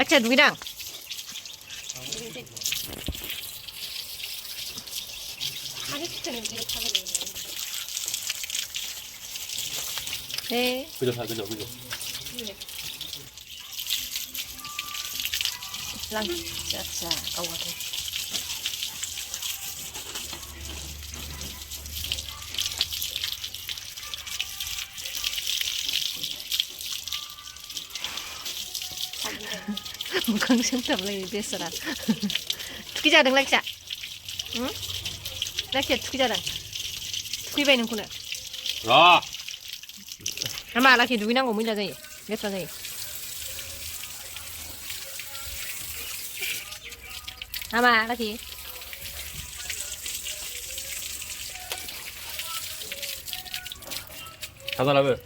लाखिया दुगैदां 그죠 다 그죠 그죠. 랑 짜짜 까워도 모강 생tabलाय बेसरा थुखै जादों लाखिया लाखिया थुखै जादों थुखैबाय नोंखौनो 아 मा लाखि दुगैनांगौ मैला जायो लेथ्रा जायो मा लाखि 자살하면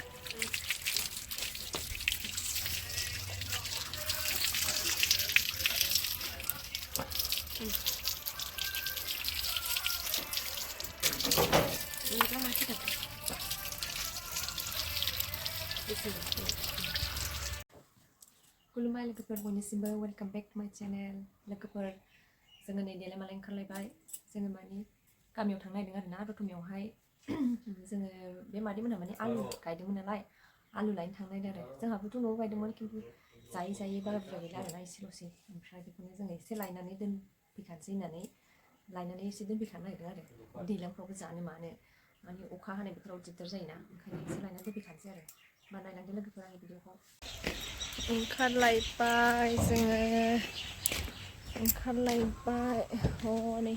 खुलुमबाय लोगोफोर बयनिसिमबो वेलकाम बेक टु माय चेनेल लोगोफोर जोङो नै देलायमालाय ओंखारलायबाय जोङो माने गामियाव थांनो नागिरदों आरोना दतमायावहाय जोङो बे मादैमोनहा माने आलु गायदोंमोन नालाय आलु लायनो थांनो नागिरदों आरो जोंहाबोथ' न'आव गायदोंमोन खिन्थु जायै जायै बारा बुरजा गैला आरोना एसेल'सै ओमफ्राय बेखौनो जोङो एसे लायनानै दोनफैखानोसै होननानै लायनानै एसे दोनफैखानो नागिरदों आरो दैज्लांफ्रावबो जानो मानो माने अखा हानाय बोथोराव दिगदार जायोना ओंखायनो एसे लायनानै दोनफैखानोसै आरो मा नायलांदो लोगोफोर आंनि भिडिअखौ ओंखारलायबाय जोङो ओंखारलायबाय हनै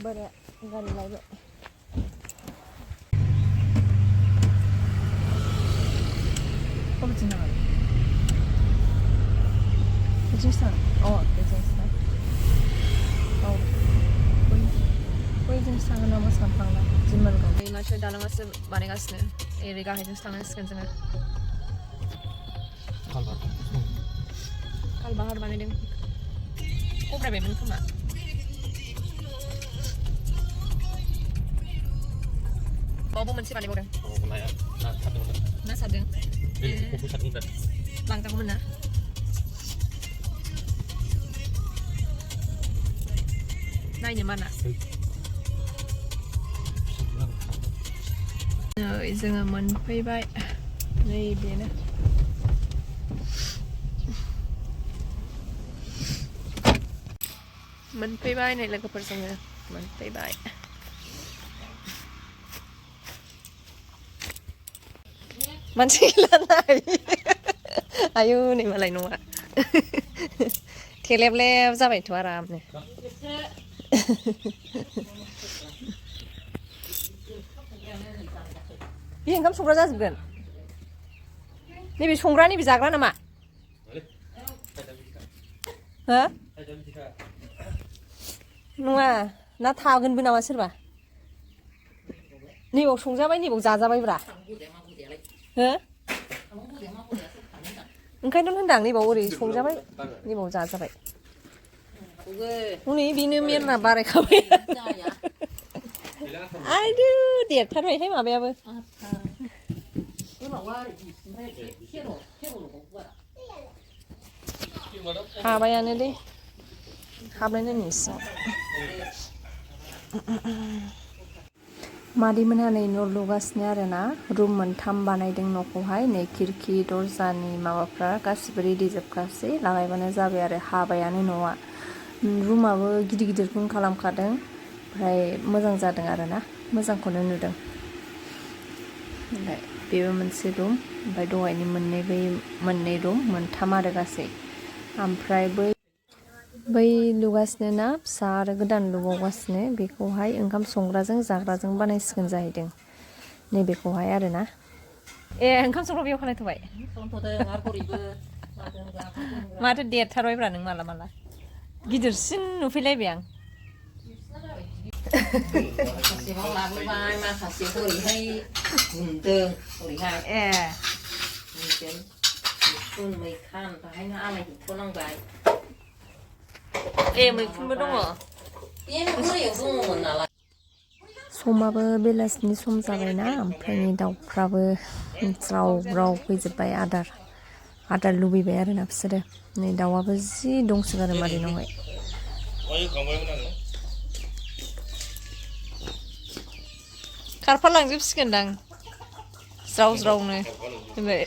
बोराया गारि लायबाय बबेथिं थाङो बिथिंसो थाङो बेजोंसो ना औ बैजोंसो थाङो नामा सानफ्लांना जिमोनगाव बै माथो दालाङासो बानायगासिनो एरै गाहायजोंसो थांनांसिगोन जोङो कालबाहार बानायदों कब्रायबायमोन खोमा बावबो मोनसे बानायबावदों 나야 나 사등은 ना सारदों 고프 사등은 लांजागौमोन ना नायनो माना नै जोङो मोनफैबाय नै बेनो मोनफैबाय नै लोगोफोर जोङो मोनफैबाय मानसि गैला नाय आयु नै मालाय नङा थेलेबलेब जाबायथ' आरामनो बे ओंखाम संग्रा जाजोबगोन नैबे संग्रा नैबे जाग्रा नामा हो नङा ना थागोनबो नामा सोरबा नैबाव संजाबाय नैबाव जाजाबायब्रा हो ओंखायनोथ' होनदां नैबाव ओरै संजाबाय नैबाव जाजाबाय हनै बेनो मेरना बारायखाबाय आयदु देरथारबायहाय माबायाबो हाबायानो दे हाबनायनायनि सिङाव मादैमोनहा नै न' लुगासिनो आरोना रुम मोनथाम बानायदों न'खौहाय नै खिरखि दरजानि माबाफ्रा गासिबो रेडि जोबखासै लागायबानो जाबाय आरो हाबायानो न'आ रुमाबो गिदिर गिदिरखौनो खालामखादों ओमफ्राय मोजां जादों आरोना मोजांखौनो नुदों ओमफ्राय बेबो मोनसे रुम ओमफ्राय दहायनि मोननै रुम मोनथाम आरो गासै ओमफ्राय बै लुगासिनो ना फिसा आरो गोदान लुबावगासिनो बेखौहाय ओंखाम संग्राजों जाग्राजों बानायसिगोन जाहैदों नैबेखौहाय आरोना ओंखाम संग्रा बेयाव खालायथ'बाय माथो देरथारबायब्रा नों माला माला गिदिरसिन नुफैलायबाय आं माखासेबाव लाबोबाय माखासे हरैहाय गुमदों हरैहाय मैखुन मैखान बाहायनो आलायहैथ'नांबाय मैखुनबो दङ बे बोरायाव दङमोन नालाय समाबो बेलासिनि सम जाबायना ओमफ्राय दाउफ्राबो ज्राव ज्राव फैजोब्बाय आदार आदार लुबैबाय आरोना बिसोरो नै दाउआबो जि दंसोगारो मादैनावहाय खारफालांजोबसिगोनदां ज्राव ज्रावनो ओमफ्राय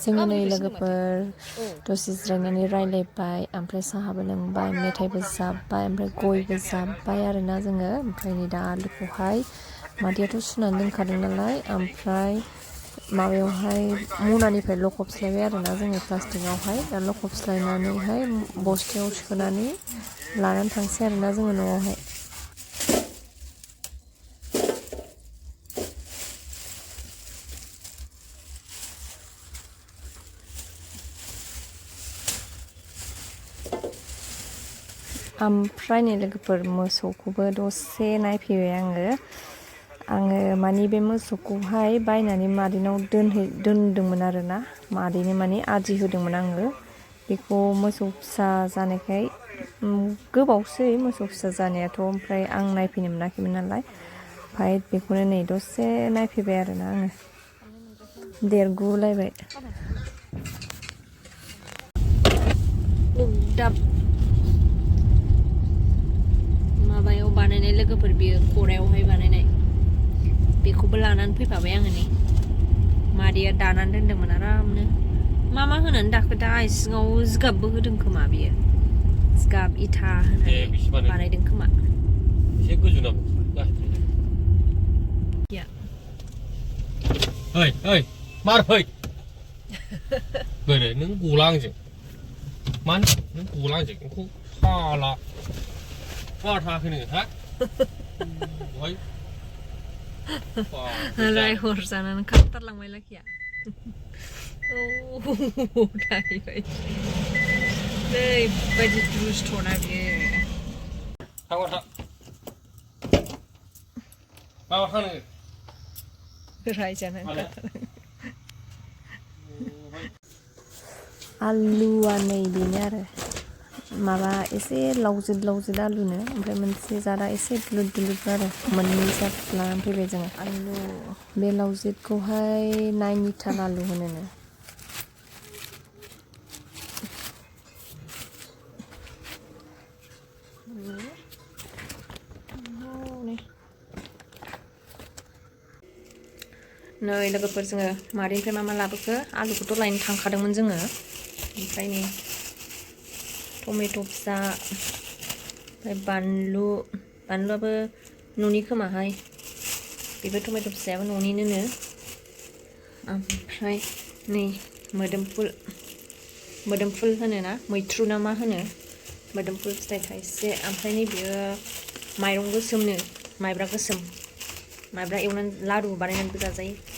जोङो नै लोगोफोर दसे जिरायनानै रायलायबाय ओमफ्राय साहाबो लोंबाय मेथाइबो जाबाय ओमफ्राय गयबो जाबाय आरोना जोङो ओमफ्राय नै दा आलुखौहाय मादैयाथ' सुनानै दोनखादों नालाय ओमफ्राय माबायावहाय मनानिफ्राय लखबस्लायबाय आरोना जोङो प्लास्टिकआवहाय दा लखबस्लायनानैहाय बस्थायाव सोनानै लानानै थांसै आरोना जोङो न'आवहाय ओमफ्राय नै लोगोफोर मोसौखौबो दसे नायफैबाय आङो मानि बे मोसौखौहाय बायनानै मादैनाव दोनदोंमोन आरोना मादैनो माने आदि होदोंमोन आङो बेखौ मोसौ फिसा जानायखाय गोबावसै मोसौ फिसा जानायाथ' ओमफ्राय आं नायफैनो मोनाखैमोन नालाय ओमफ्राय बेखौनो नै दसे नायफैबाय आरोना आङो देरगुलायबाय माबायाव बानायनाय लोगोफोर बियो खरायावहाय बानायनाय बेखौबो लानानै फैफाबाय आङो नै मादैया दानानै दोनदोंमोन आरामनो मा होनानै दाखो दा सिङाव जिगाबबो होदों खोमा बियो जिगाब इथा होनानै बानायदों खोमा एसे गोजौ नांगौ ओइ मार फै बोरै नों गला आंजों मानो नों गला आंजों नोंखौ साला मा थाखै नोङो हा बहाय रायहर जानानै खारथारलांबाय लाखिया थाहैबाय ओरैबायदि दुस्थ'ना बियो माबा थाङो रायजानानै आलुआ नै बेनो आरो माबा एसे लावजिद आलुनो ओमफ्राय मोनसे जादा एसे दुलुर आरो मोननै जाद लानानै फैबाय जोङो आलु बे लावजिदखौहाय नाइनिटाल आलु होनोनो नै लोगोफोर जोङो मादैनिफ्राय मा लाबोखो आलुखौथ' लायनो थांखादोंमोन जोङो ओमफ्राय नै टमेट' फिसा ओमफ्राय बानलुआबो न'नि खोमाहाय बेबो टमेट' फिसायाबो न'निनो ओमफ्राय नै मोदोमफुल होनोना मैथ्रु ना मा होनो मोदोमफुल फिथाइ थाइसे ओमफ्राय नै बियो माइरं गोसोमनो माइब्रा गोसोम माइब्रा एवनानै लारु बानायनानैबो जाजायो